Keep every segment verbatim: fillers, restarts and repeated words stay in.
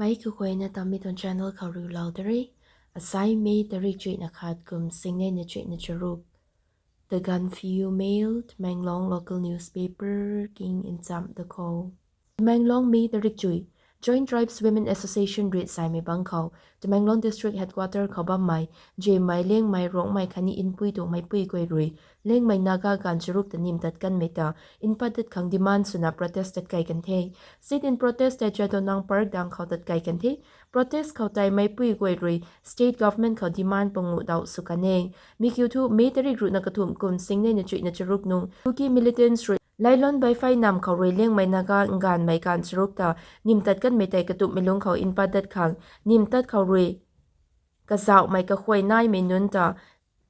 Pei kaguayna ta mi tuang channel khou riulou de re. Asai May tarik chuihna khat kum singnei na chuihna charuk. The Gaanphiu Mail, Tamenglong local newspaper king nchamh da khou. Tamenglong, May tarik chuih. Joint Tribes Women Association rui saimei bang khou, Tamenglong District Headquarter khou bammei Zemei, Liangmei, Rongmei khatni Inpui tuang meicpui guay rui Liangmei Naga gaanv charuk ta nim tat kanmei ta npat dat khang demand swna protest tat kei kan the. Sit-in protest tei Jadonang Park dang khou tat kei kan the. Protest khou tei meicpui guay rui state government khou demand panguh dauh sw kan e. Mi kiu thu May tarik ruhna kathumh kum singnei na chuihna charuk nung Kuki militants rui Lailon Baifai nam khou rui Liangmei Naga gaanvmei gaanv charuk ta nim tat kanmei tei katumhmei lungc khou npat dat khang nim tat khou rui kazauhmei kakhuay naimei nunc ta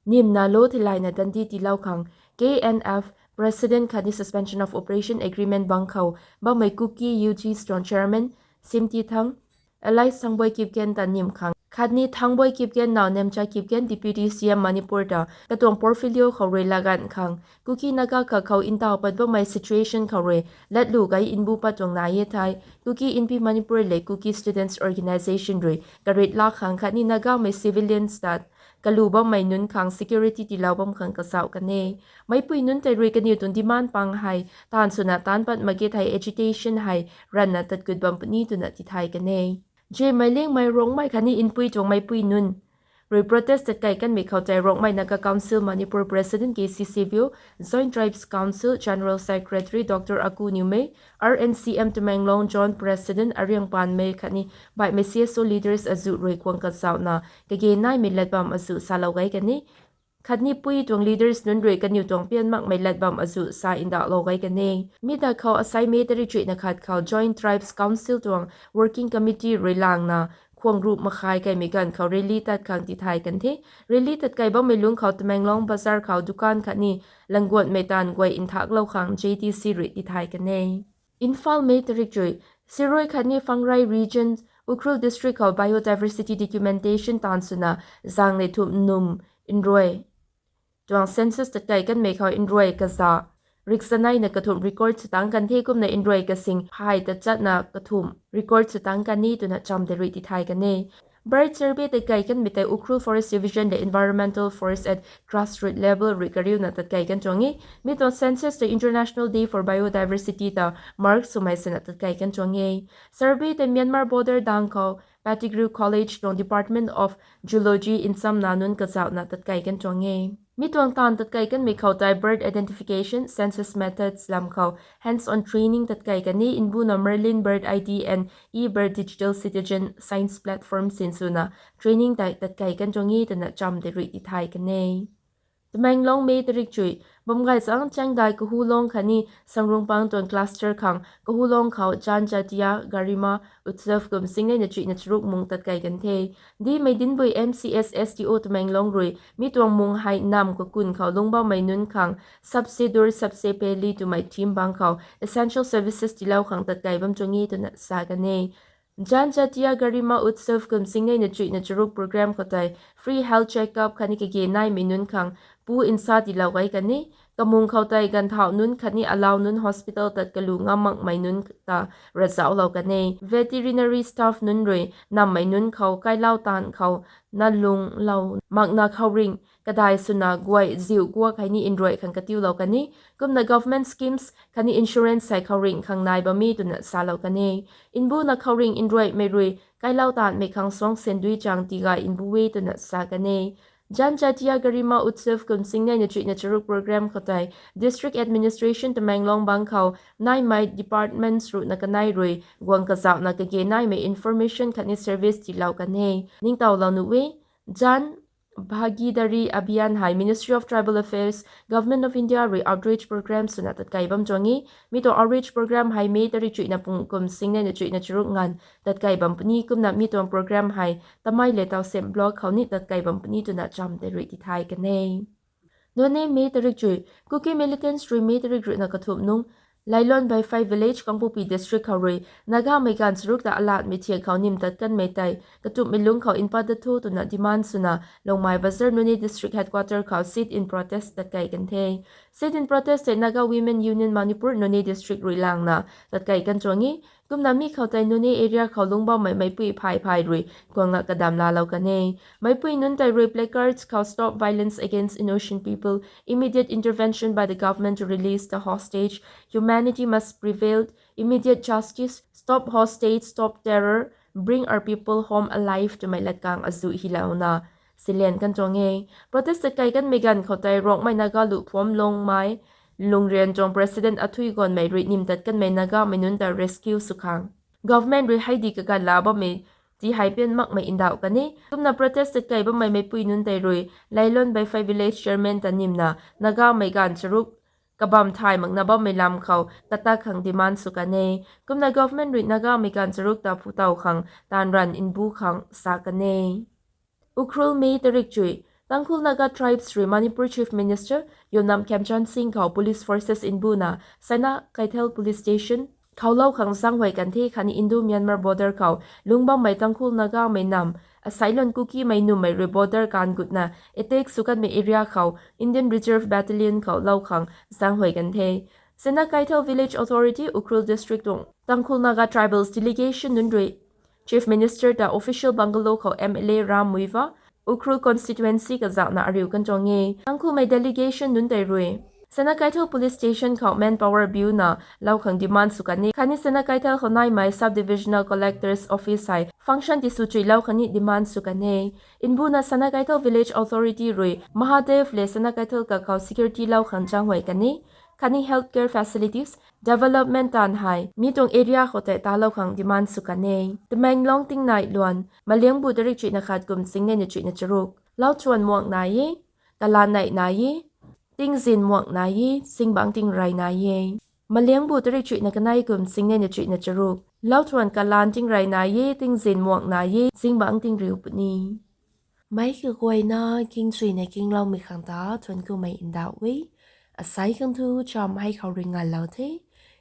nimna lo theilayna dandi tiilou khang K N F President khatni Suspension of Operation Agreement bang khou bammei Kuki U G Strong Chairman Simti Thang, Alice Thangboi Kipgen ta nim khang khatni Thangboi Kipgen now Nemcha Kipgen Deputy C M Manipur ta katuang portfolio khou rui laganv khang Kuki Naga kha khou ntaw pat bammei situation khou rui latlu gay nbu pat tuang nai e thei, Kuki Inpi Manipur le Kuki Students Organisation rui karit lak khang khatni Nagamei civilians ta kalu bammei nunc khang security tiilou bam khang kazauh kan e. Meicpui nunc tei rui kaniw tuang demand pang hei taanv swna taanc pat mak ge thei agitation hei ranvna tat gut bam puni twna tithay kan e. Zemei, Liangmei, Rongmei khatni Inpui tuang meicpui nunc rui protest tat kei kanmei khou tei Rongmei Naga Council Manipur President K C Sibiu, Joint Tribes Council General Secretary Doctor Aku Newmei, R N C M Tamenglong Zone President Ariang Panmei khatni baihmei C S O leaders azuh rui guang kazauhna kage naimei lat bam azuh salou gay kan e. Khatni pui tuang leaders nunc rui kaniw tuang pian makmei lat bam azuh sa ndauhlou gay kan e. Mi ta khou asai May tarik chuihna khat khou Joint Tribes Council tuang Working Committee rui langna khwang ruh makhai kaimei ganv khou rally tat khang tithay kan the. Rally tat kei bammei lungc khou Tamenglong Bazar khou dukan khatni languanmei taanv guay nthaklou khang J T C rui tithay kan e. Imphal, May tarik chuih. Sirui khatni Phangrai Region, Ukhrul District khou biodiversity documentation taanv swna zaengnei thumh num nruai tuang census tat kei kanmei khou nruai kaza riksaneina kathumh record sw tangc kan the. Kumna nruai kasing phay tachatna kathumh record sw tangc kan ni twna cham tei rui tithay kan e. Bird survey tat kei kanmei tei Ukhrul Forest Division le Environmental Forest at Grassroot Level rui kariuna tat kei kan tuang e. Mi tuang census tei International Day for Biodiversity ta mark swmei swna tat kei kan tuang e. Survey tei Myanmar border dang khou Pettigrew College tuang Department of Zoology nchamna nunc kazauhna tat kei kan tuang e. Mi tuang taanv tat kei kanmei khou tei bird identification, census methods lam khou hands-on training tat kei kan e. Nbuna Merlin Bird I D and eBird Digital Citizen Science Platform sinswna training tei tat kei kan tuang e twna cham tei rui tithay kan e. Tamenglong, May tarik chuih. Bamgaychang, Chaengdai, Kahulong khatni Sangrungpang tuang cluster khang Kahulong khou Janjatiya Garima Utsav kum singnei na chuihna charuk mung tat kei kan the. Dimei Dinbui M C S S D O Tamenglong rui mi tuang mung hei nam kakun khou lungc bammei nunc khang Sabse Dur Sabse Pehle twmei theme bang khou essential services tiilou khang tat kei bam tuang e twna sa kan e. Janjatiya Garima Utsav kum singnei na chuihna charuk program khou tei free health checkup khatni kage naimei nunc khang pu nsa tiilou gay kan e. Kamung khou tei ganvthauh nunc khatni alau nunc hospital tat kalu ngam makmei nunc ta ravzauhlou kan e. Veterinary staff nunc rui nammei nunc khou kailau taanv khou nalunglou makna khouringh kadai swna guay ziu guak hei ni nruai khang katiulou kan e. Kumna government schemes khatni insurance hei khouringh khang nai bam e twna salou kan e. Nbuna khouringh nruaimei rui kailau taanvmei khang suang sendui chang tigay nbu e twna sa kan e. Janjatiya Garima Utsav kum singnei na chuihna charuk program khou tei District Administration Tamenglong bang khou naimei departments ruhna kanei rui guang kazauhna kage naimei information khatni service tiilou kan e. Ningtowlou nuh e. Jan Bhagidari Abhiyan hei Ministry of Tribal Affairs, Government of India rui outreach program swna tat kei bam tuang e. Mi tuang outreach program hei May tarik chuihna pung kum singnei na chuihna charuk nganv tat kei bam puni. Kumna mi tuang program hei Tamei le Tawsem block khou ni tat kei bam puni twna cham tei rui tithay kan e. Noney, May tarik chuih. Kuki militants rui May tarik ruhna kathumh nung Lailon Baifai Village, Kangpokpi District khou rui Nagamei gaanv charuk ta alatmei thiak khou nim tat kanmei tei katumhmei lungc khou npat dat tho twna demand swna Longmai Bazar, Noney District Headquarter khou sit-in protest tat kei kan the. Sit-in protest tei Naga Women Union Manipur Noney District rui langna tatkei kan tuang e. Kumna mi khou tei Noney area khou lungc bammei meicpui phay phay rui guangna kadam laalou kan e. Meicpui nunc tei rui placards khou Stop violence against innocent people, immediate intervention by the government to release the hostage, humanity must prevail, immediate justice, stop hostage, stop terror, bring our people home alive twmei latkang azuh hylouna silian kan tuang e. Protest tatkei kanmei ganv khou tei Rongmei Naga Luhphuam Longmei Lungrian tuang president Athui Gonmei rui nim tat kanmei Nagamei nunc ta rescue sw khang government rui hei di kaganv laa bammei ti hei pian makmei ndauh kan e. Kumna protest tatkei bammei meicpui nunc tei rui Leilon Beifei village chairman ta nimna Nagamei ganv charuk kabam thay makna bammei lam khou katak khang demand sw kan e. Kumna government rui Nagamei ganv charuk ta phu tow khang taanv ranv mbu khang sa kan e. Ukhrul, May tarik chuih: Tangkhul Naga tribes rui Manipur Chief Minister Yumnam Khemchand Singh khou police forces mbuna Sanakeithel police station khou lou khang zaenghuay kan the khatni Indo-Myanmar border khou lungc bammei Tangkhul Nagamei nam asailun Kukimei nummei rui border kaanv gutna attack sw kanmei area khou Indian Reserve Battalion khou lou khang zaenghuay kan the. Sanakeithel Village Authority, Ukhrul District tuang Tangkhul Naga tribals delegation nunc rui Chief Minister ta official bungalow khou M L A Ram Muivah, Ukhrul constituency kazauhna ariu kan tuang e. Tangkhulmei delegation nunc tei rui Sanakeithel police station khou manpower biuna lou khang demand sw kan e khatni Sanakeithel khou naimei sub divisional collector's office hei function tisw chuilou khatni demand sw kan e. Mbuna Sanakeithel Village Authority rui Mahadev le Sanakeithel kakhou security lou khang zaenghuay kan e khatni healthcare facilities development taanv hei mi tuang area khou tei talou khang demand sw kan e. Tamenglong tingnai luan: Maliangbu tarik chuihna khat kum singnei na chuihna charuk: Lauthuan muang nai e, kalan nei nai e, tingzin muang nai e, zingbangc tingrey nai e. Maliangbu tarik chuihna kanei kum singnei na chuihna charuk: Lauthuan kalan tingrey nai e, tingzin muang nai e, zingbangc tingriu puni. Meic kaguayna kingchuina kingloumei khang ta thuanc kumei ndauh e. Asai khang thu cham hei khou rui nganlou the.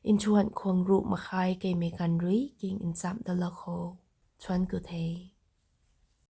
Nthuan khwang ruh makhai keimei ganv rui king nchamh dalou kho. Thuanc ku the.